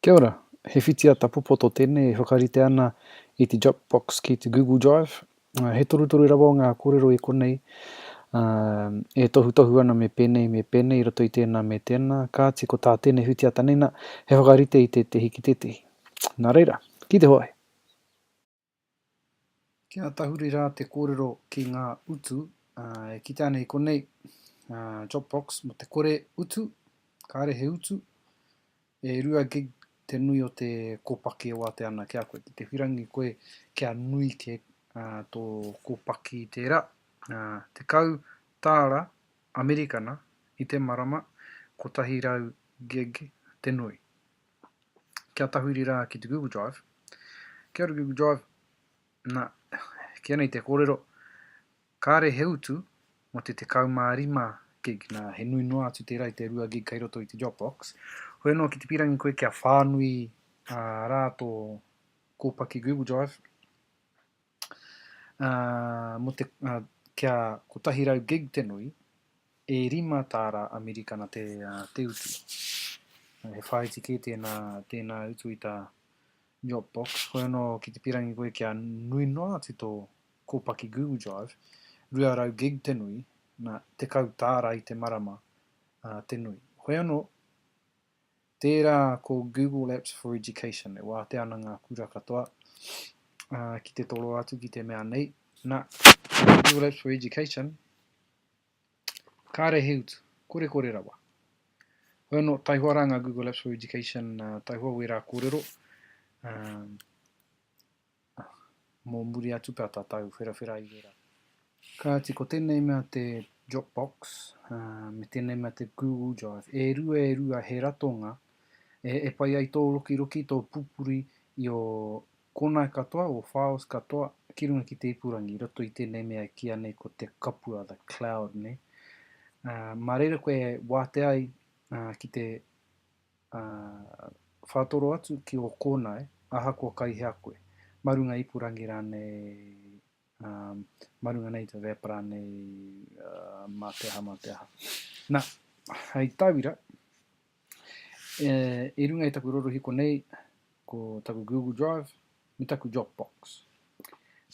Kia ora, he whitiata popoto tēnei e whakarite ana i te Dropbox ki te Google Drive. He torutoru rawa o ngā kōrero i konei e tohutohu ana me pēnei, me pēnei i roto i tēnā me tēnā. Kāti ko tā tēnei whitiata nei nā, he whakarite i tētehi ki tētehi. Nā reira, ki te hoe! Kia tahuri rā te kōrero ki ngā utu, e kitea ana i konei, Dropbox mō te kore utu, kāre he utu, e 2 gig te nui o te kōpaki e wātea ana ki a koe. Ki te whirangi koe kia nui kē tō kōpaki i tērā, 10 tāra Amerikana i te marama, 100 gig te nui. Kia tahuri rā ki te Google Drive. Kia ora Google Drive. Nā, ki anei te kōrero, kāre he utu mō te 15 gig. Nā, he nui noa atu tērā i te 2 gig kei roto i te Dropbox. Hoi anō ki te pīrangi koe kia whānui rā tō kōpaki Google Drive, mō te, kia 100 gig te nui, e rima tāra Amerikana te, te utu. He whāiti kē tēnā, tēnā utu i tā Dropbox. Hoi anō ki te pīrangi koe kia nui noa atu tō kōpaki Google Drive, 200 gig te nui, nā, 10 tāra i te marama te nui. Hoi anō, Tērā ko Google Apps for Education, e wātea ana ngā kura katoa ki te toro atu ki te mea nei. Nā, Google Apps for Education, kāre he utu, korekore rawa. Hoi anō, taihoa rā ngā Google Apps for Education, taihoa wērā kōrero, mō muri atu pea tātou wherawhera i wērā. Kāti, ko tēnei mea te Dropbox me tēnei mea te Google Drive, e rua e rua he ratonga e pai ai tō rokiroki, tō pupuri i ō kōnae katoa, ō files katoa ki runga ki te ipurangi i roto i tēnei mea e kīia nei ko te kapua, the cloud, nē. Mā reira koe e wātea ai ki te ā, whātoro atu ki ō kōnae, ahakoa kai hea koe, mā runga ipurangi rānei, ā, mā runga native app rānei, ā, mā te aha, mā te aha. Nā, hei tauira, e, i runga i taku rorohiko nei, ko taku Google Drive me taku Dropbox.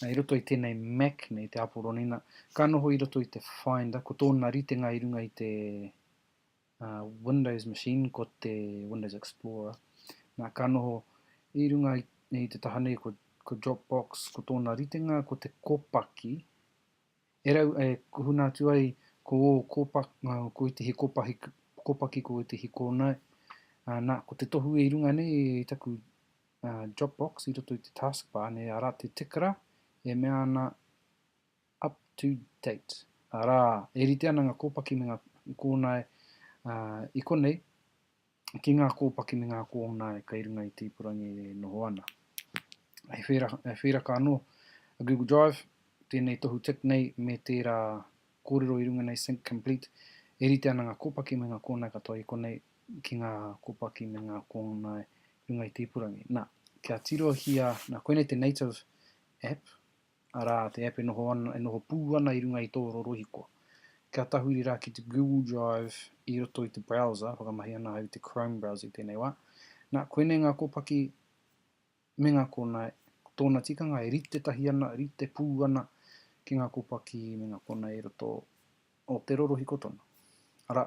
Nā, i roto i tēnei Mac nei, te Aporonina, ka noho i roto i te Finder, ko tōna ritenga i runga i te Windows machine ko te Windows Explorer. Nā, ka noho i runga i, i te taha nei ko, ko Dropbox, ko tōna ritenga, ko te kopaki, e rau, e kuhuna atu ai ko ō kopa, ko ētehi kopahi, kopaki, ko ētehi kōnae. Nā, ko te tohu i runga nei i taku uh, Dropbox i roto i te taskbar, nei, arā te tikra, e mea ana Up to date. Arā, e rite ana ngā kōpaki me ngā kōnae i konei ki ngā kōpaki me ngā kōnae kei runga i te ipurangi e noho ana. He whera, he wheraka anō a Google Drive, tēnei tohu tick nei me tērā kōrero i runga nei sync complete, e rite ana ngā kōpaki me ngā kōnae katoa i konei ki ngā kōpaki me ngā kōnae i runga i te ipurangi. Nā, kia tirohia, nā, koinei te native app, arā, te app e noho ana, e noho pū ana i runga i tō rorohiko. Kia tahuri rā ki te Google Drive i roto i te browser, whakamahi ana ahau i te Chrome browser i tēnei wā. Nā, koinei ngā kōpaki me ngā kōnae, ko tōna tikanga e rite tahi ana, rite pū ana ki ngā kōpaki me ngā kōnae i roto o te rorohiko tonu. Arā,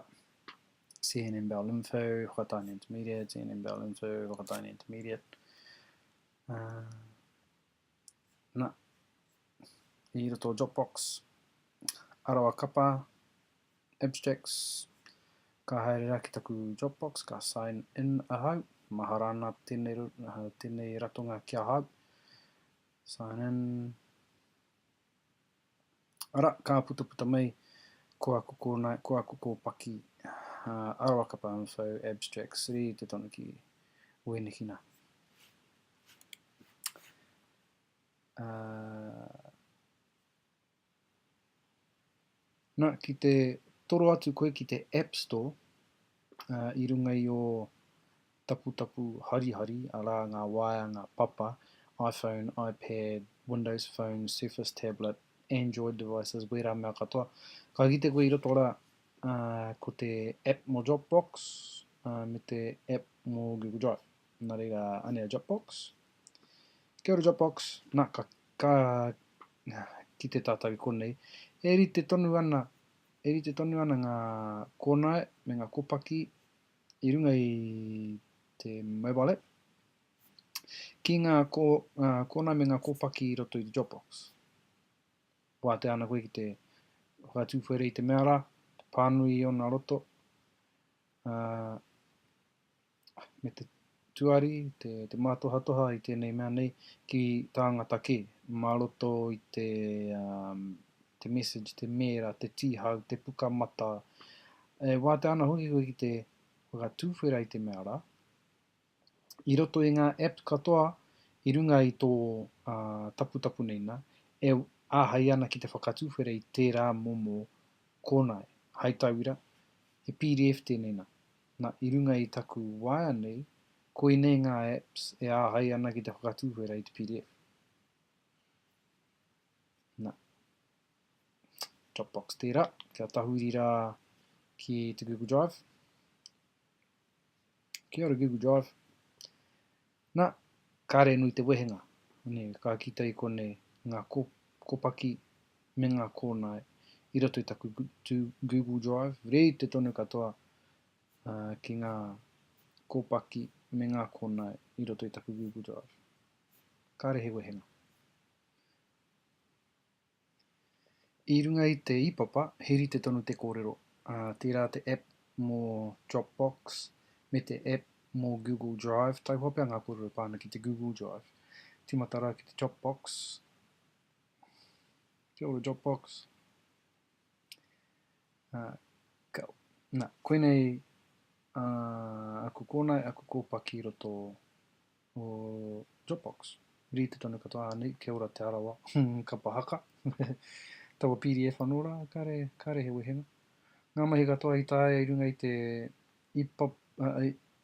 CNN Bell Info, Whakatāne Intermediate, CNN Bell Info, Whakatāne Intermediate. Uh, Na, i roto o Dropbox, arawa kapa, abstracts, ka haere rā ki taku Dropbox, ka sign in ahau, mahara ana tēnei, tēnei ratonga ki ahau, sign in, ara, ka putaputa mai ko aku kōnae, ko aku kōpaki, arawa kapa info, abstracts, rite tonu ki wēneki nā. Nā, ki te toro atu koe ki te App Store i runga i ō taputapu harihari, arā ngā waea, ngā papa, iPhone, iPad, Windows Phone, Surface Tablet, Android devices, wērā mea katoa. Ka kite koe i roto rā ko te app mō Dropbox me te app mō Google Drive. Nā reira, anei a Dropbox. Kia ora Dropbox. Nā, ka, ka kite tātou i konei. E rite tonu ana, e rite tonu ana ngā kōnae me ngā kōpaki i runga i te mobile app ki ngā kō, ngā kōnae me ngā kōpaki i roto i te Dropbox. Wātea ana koe ki te whakatūwhere i te mea rā, te pānui i ōna roto, ā, me te tuari, te, te mātohatoha i tēnei mea nei ki tāngata kē, mā roto i te, um, te message, te mēra, te tīhau, te pukamata. E wātea ana hoki koe ki te whakatūwhera i te mea rā, i roto i ngā app katoa i runga i tō uh, taputapu nei nā, e āhei ana ki te whakatūwhera i tērā momo kōnae. Hai tauira, he PDF tēnei nā. Nā, i runga i taku waea nei, koinei ngā apps e āhei ana ki te whakatūwhera i te PDF. Nā, Dropbox tērā, kia tahuri rā ki te Google Drive. Kia ora Google Drive. Nā, kāre nui te wehenga. Nē, ka kite i konei ngā kōpaki me ngā kōnae i roto i taku Google Drive, rite tonu katoa ki ngā kōpaki me ngā kōnae i roto i taku Google Drive. Kāre he wehenga. I runga i te iPapa, he rite tonu te kōrero, ā, tērā te app mō Dropbox me te app mō Google Drive, taihoa pea ngā kōrero e pā ana ki te Google Drive. Tīmata rā ki te Dropbox. Kia ora Dropbox. Ā, ka, nā, koinei ā, aku kōnae, aku kōpaki i roto o Dropbox. Rite tonu katoa, ānei, kia ora Te Arawa, kapa haka. Taua PDF anō rā, kare, kare he wehenga. Ngā mahi katoa i taea i runga i te ipap, uh,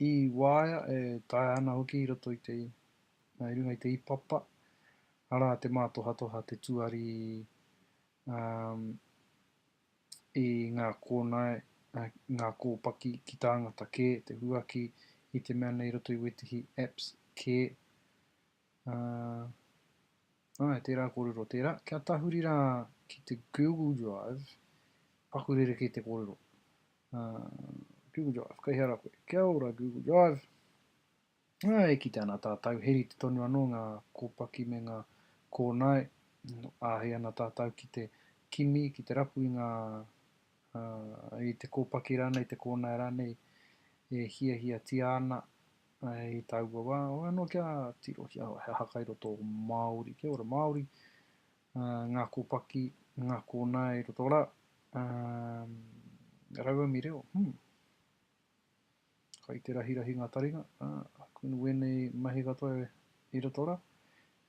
i waea, e taea ana hoki i roto i te, i runga i te ipapa, arā te mātohatoha, te tuari, um, i ngā kōnae, ngā kōpaki ki tāngata kē, te huaki i te mea nei i roto i wētehi apps kē. Uh, āe, tērā kōrero tērā. Kia tahuri rā ki te Google Drive, paku rerekē te kōrero. Uh, Google Drive, kei hea rā koe? Kia ora Google Drive. Ā, e kite ana tātou, he rite tonu anō ngā kōpaki me ngā kōnae, āhei ana tātou ki te kimi, ki te rapu i ngā, ā, i te kōpaki rānei, te kōnae rānei e hiahiatia ana i taua wā. Hoi anō kia tirohia he aha kai roto o Māori, kia ora Māori, ā, ngā kōpaki, ngā kōnae i roto rā, ā, rauemi reo, hmm. Kai te rahirahi ngā taringa, ā, koina wēnei mahi katoa i roto rā.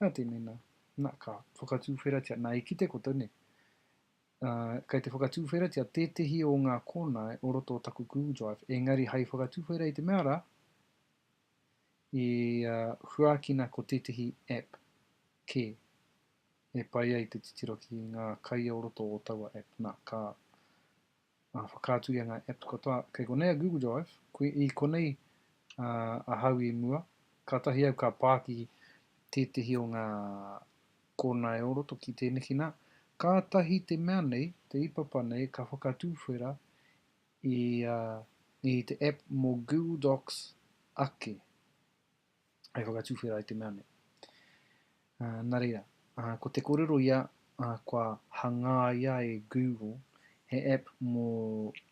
Ā, tēnei nā, nā, ka whakatūwheratia, nā, i kite koutou nē, ā, kai te whakatūwheratia tētehi o ngā kōnae o roto o taku Google Drive, engari hai whakatūwhera i te mea rā, i huakina ko tētehi app kē e pai ai te titiro ki ngā kai o roto o taua app. Nā, ka ā, whakaaturia ngā apps katoa. Kei konei a Google Drive, koe, i konei ā, ahau i mua, kātahi au ka pā ki tētehi o ngā kōnae o roto ki tēneki nā, kātahi te mea nei, te ipapa nei, ka whakatūwhera i, ā, i te app mō Google Docs ake. hei whakatuwhera i te mea nei. Uh, nā reira, uh, ko te kōrero ia, uh, kua hangaia e Google he app mō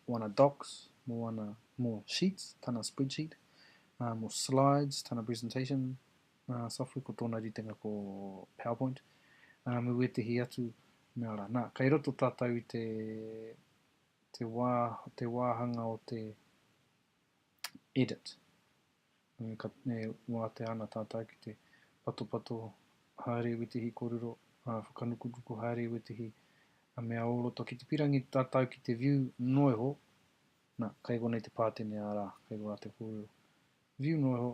wana docs, mō wana, mō sheets, tana spreadsheet, uh, mō slides, tana presentation uh, software, ko tōna ritenga ko PowerPoint, uh, me wētehi atu mea rā. Nā, kei roto tātou i te, te, wā, te wāhanga o te edit. Ka wātea ana tātou ki te patopato haere i wētehi kōrero, whakanukunuku haere i wētehi mea o roto. Ki te pirangi tātou ki te view noa iho, nā, kei konei te pātene arā, kei korā te kōrero. View noa iho,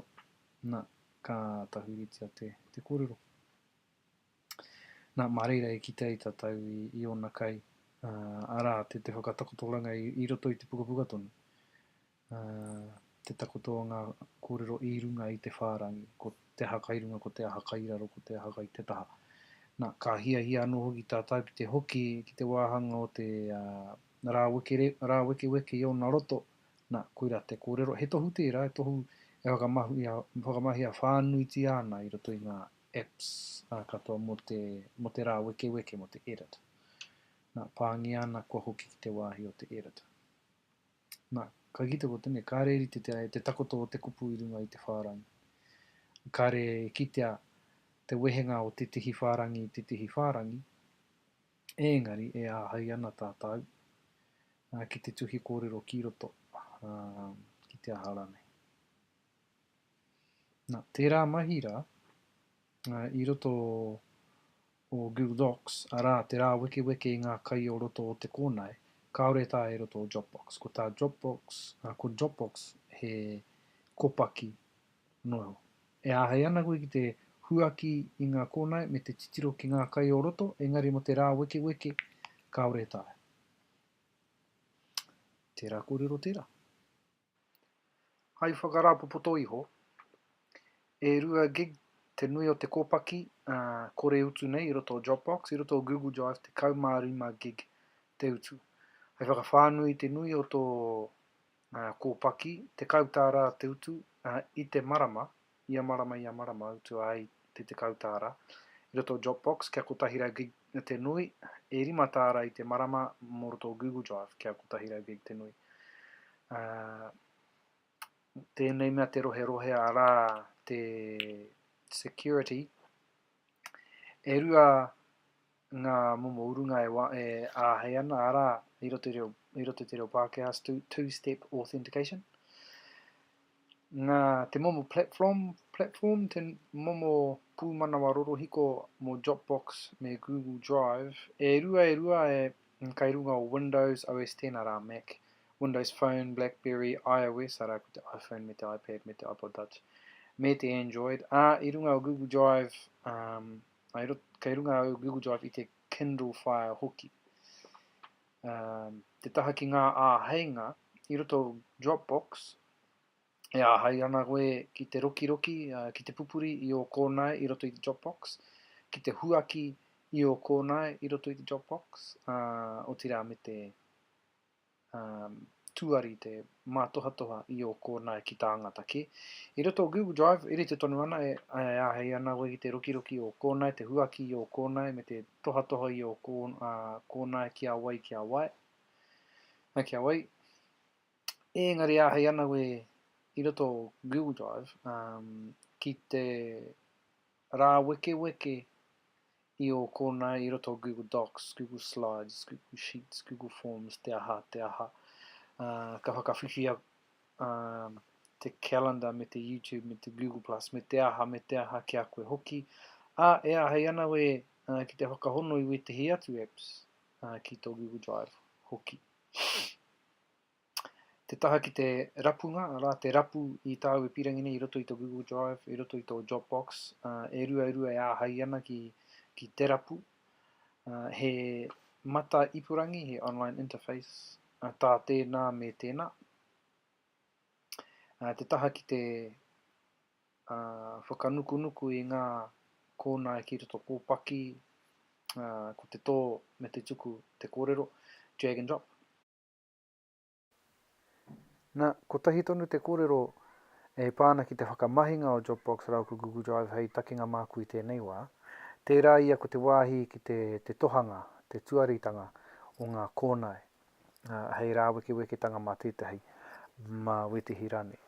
nā, ka tahuritia te, te kōrero. Nā, mā reira e kite ai tātou i, i ōna kai, arā, te, te whakatakotoranga i, i roto i te pukapuka tonu. te takoto o ngā kōrero i runga i te whārangi, ko te aha kai runga, ko te aha kai raro, ko te aha kai te taha. Nā, ka hiahia anō hoki tātou ki te hoki ki te wāhanga o te rāwekere, rāwekeweke i ōna roto, nā, koirā te kōrero. He tohu tērā, he tohu e whakamahia, whakamahia whānuitia ana i roto i ngā apps katoa mō te, mō te rāwekeweke, mō te edit. Nā, pāngia ana kua hoki ki te wāhi o te edit. Nā, ka kite ko tēnei, kāre e rite te, te takoto o te kupu i runga i te whārangi. Kāre e kitea te wehenga o tētehi whārangi i tētehi whārangi, engari e āhei ana tātou ki te tuhi kōrero ki roto, ki te aha rānei. Nā, tērā mahi rā, i roto o Google Docs, arā, te rāwekeweke i ngā kai o roto o te kōnae, kāore tā i roto o Dropbox. Ko tā Dropbox, ko Dropbox he kopaki noa iho. E āhei ana koe ki te huaki i ngā kōnae me te titiro ki ngā kai o roto, engari mō te rāwekeweke, kāore e taea. Tērā kōrero tērā. Hai whakarāpopoto iho, e 2 gig te nui o te kōpaki, ā, kore utu nei i roto o Dropbox, i roto o Google Drive 15 gig te utu. Hai whakawhānui i te nui o tō kōpaki, 10 tāra te utu, ā, i te marama, ia marama ia marama utua ai te 10 tāra i roto o Dropbox kia 100 gig te nui, e 5 tāra i te marama mō roto o Google Drive kia 100 gig te nui. Ā, tēnei mea te roherohea arā te security, e rua ngā momo urunga e, e āhei ana, arā, i roto i, reo, i roto i te reo Pākehā, two-step authentication. Ngā, te momo platform, platform, te momo pūmanawa rorohiko mō Dropbox me Google Drive, e rua e rua e kai runga o Windows, OS X, arā Mac, Windows Phone, Blackberry, iOS, arā ko te iPhone me te iPad me te iPod Touch, me te Android, ā, i runga o Google Drive, um, kei runga o Google Drive i te Kindle Fire hoki. Um, te taha ki ngā āheinga, i roto Dropbox, e āhei ana koe ki te rokiroki, uh, ki te pupuri i ō kōnae i roto i te Dropbox, ki te huaki i ō kōnae i roto i te Dropbox, uh, otirā me te tuari te mātohatoha i ō kōnae ki tāngata kē. I roto o Google Drive, e rite tonu ana, e āhei ana koe ki te rokiroki i ō kōnae, te huaki i ō kōnae, me te tohatoha i ō kōnae ki a wai, ki a wai, ki a wai. Engari āhei ana koe i roto o Google Drive ki te rāwekeweke i ō kōnae i roto o Google Docs, Google Slides, Google Sheets, Google Forms, te aha, te aha. Ka whakawhiwhia te calendar me te YouTube me te Google Plus me te aha, me te aha ki a koe hoki. Ā, e āhei ana koe ki te whakahono i wētehi atu apps ki tō Google Drive hoki. Te taha ki te rapunga, arā, te rapu i tāu e pīrangi nei i roto i tō Google Drive, i roto i tō Dropbox, e rua e rua e āhei ana ki, ki te rapu. He mata ipurangi, he online interface, tā tēnā me tēnā. Te taha ki te whakanukunuku i ngā kōnae ki roto kōpaki, ko te tō me te tuku te kōrero, drag and drop. Na, kotahi tonu te kōrero e pā ana ki te whakamahinga o Dropbox rāua ko Google Drive hei takenga māku i tēnei wā. Tērā ia ko te wāhi ki te, te tohanga, te tuaritanga o ngā kōnae, ā, hei rāwekeweketanga mā tētahi, mā wētehi rānei.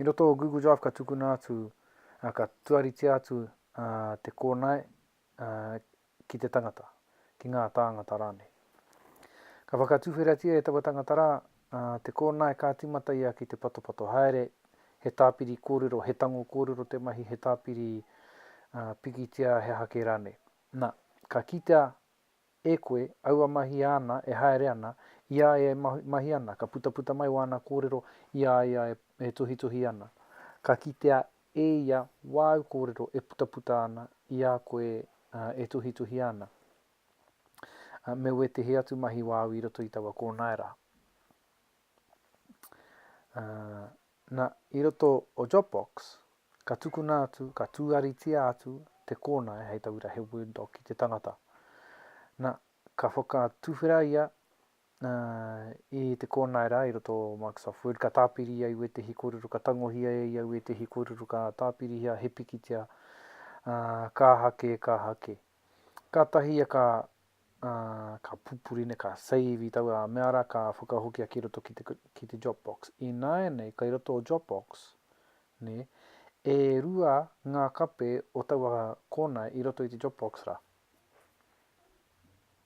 I roto o Google Drive ka tukuna atu, ā, ka tuaritia atu, ā, te kōnae, ā, ki te tangata, ki ngā tāngata rānei. Ka whakatuwheratia e taua tangata rā, ā, te kōnae ka tīmata ia ki te patopato haere, he tāpiri kōrero, he tango kōrero te mahi, he tāpiri pikitia, he aha kē rānei. Nā, ka kitea e koe aua mahi āna e haere ana, i a ia e mahi ana, ka putaputa mai wāna kōrero i a ia e tuhituhi ana. Ka kitea e ia wāu kōrero e putaputa ana i a koe e tuhituhia ana, me wētehi atu mahi wāu i roto i taua kōnae rā. Ā, nā, i roto o Dropbox, ka tukuna atu, ka tūaritia atu te kōnae, hei tauira he Word doc ki te tangata. Nā, ka whakatuwhera ia i te kōnae rā i roto o Microsoft Word, ka tāpiri ia i wētehi kōrero, ka tangohia e ia wētehi kōrero, ka tāpirihia he pikitia, ā, ka aha kē, ka aha kē. Kātahi ia ka, ā, ka pupuri nei, ka save i taua mea rā, ka whakahokia ki roto ki te, ki te Dropbox. Ināianei, kei roto o Dropbox, nē, e rua ngā kape o taua kōnae i roto i te Dropbox rā.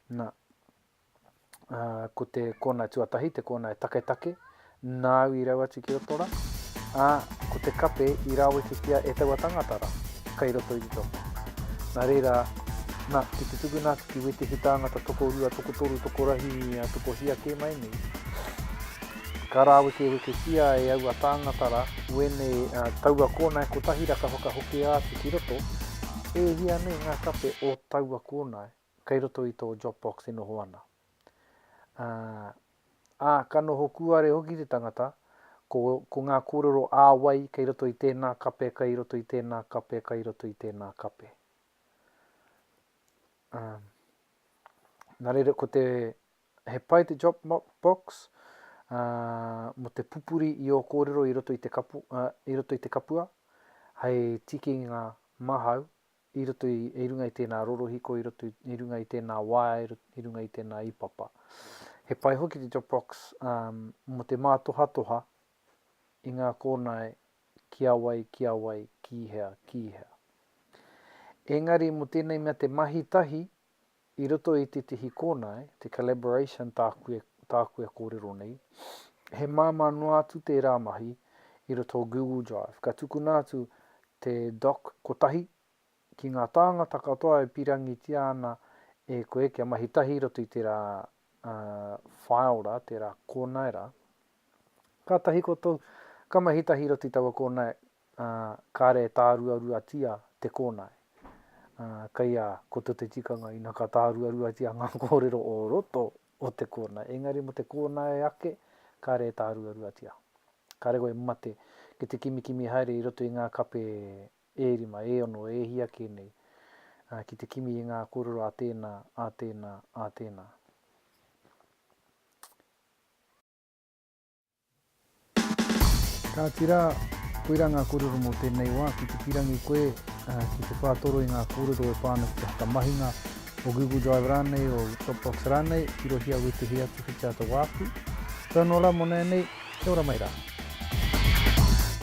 Nā, ā, ko te kōnae tuatahi, te kōnae taketake, nāu i rau atu ki roto rā, ā, ko te kape i rāweketia e taua tangata rā, kei roto i te Dropbox. Nā reira, nā, ki te tukuna atu ki wētehi tāngata tokorua, tokotoru, tokorahi, tokohia kē mai nei, ka rāwekeweketia e aua tāngata rā, wēnei, ā, taua kōnae kotahi rā ka whakahokia atu ki roto, e hia nei ngā kape o taua kōnae kei roto i tō Dropbox e noho ana. Ā, ā, ka noho kūare hoki te tangata, ko, ko ngā kōrero ā-wai kei roto i tēnā kape, kei roto i tēnā kape, kei roto i tēnā kape. Ā, nā reira, ko te, he pai te Dropbox, ā, mō te pupuri i ō kōrero i roto i te kapu, ā, i roto i te kapua, hei tikinga mahau, i roto i, i runga i tēnā rorohiko, i roto i, i runga i tēnā waea, i runga i tēnā ipapa. He pai hoki te Dropbox um, mō te mātohatoha i ngā kōnae ki a wai, ki a wai, ki hea, ki hea. Engari mō tēnei mea te mahi tahi i roto i tētehi kōnae, te collaboration tāku e, tāku e kōrero nei, he māmā noa atu tērā mahi i roto o Google Drive. Ka tukuna atu te doc kotahi ki ngā tāngata katoa e pīrangitia ana e koe kia mahi tahi i roto i tērā file rā, tērā kōnae rā. Kātahi koutou ka mahi tahi i roto i taua kōnae, ā, kāre e tāruaruatia te kōnae. Ā, kei a koutou te tikanga ina ka tāruaruatia ngā kōrero o roto o te kōnae, engari mō te kōnae ake, kāre e tāruaruatia. Kāre koe e mate ki te kimikimi haere i roto i ngā kape e rima, e ono, e hia kē nei, ā, ki te kimi i ngā kōrero a tēnā, a tēnā, a tēnā. Kāti rā, koirā ngā kōrero mō tēnei wā, ki te pīrangi koe ki te whātoro i ngā kōrero e pā ana ki te whakamahinga o Google Drive rānei, o Dropbox rānei, tirohia wētehi atu whitiata wāpu. Tau noa rā mō nāianei, kia ora mai rā.